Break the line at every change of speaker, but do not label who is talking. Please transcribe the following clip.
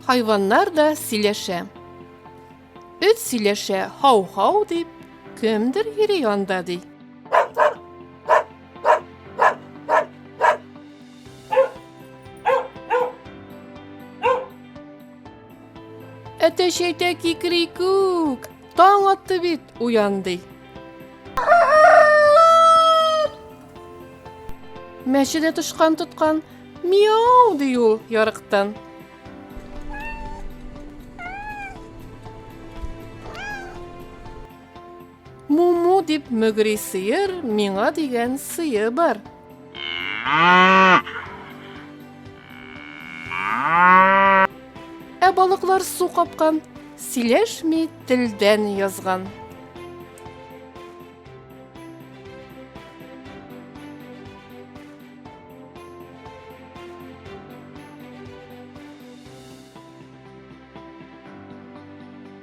Хайваннар да сөйләшә. Эт сөйләшә һау-һау дип, кемдер йөри анда ди. Әтәч әйтә кикрикүк, таң атты бит, уян ди. Мәче дә тычкан тоткан, мияу ди ул ярыктан. Муму дип мөгри сыер, миңа дигән сые бар. Ә балыклар су капкан, сөйләшми телдән язган.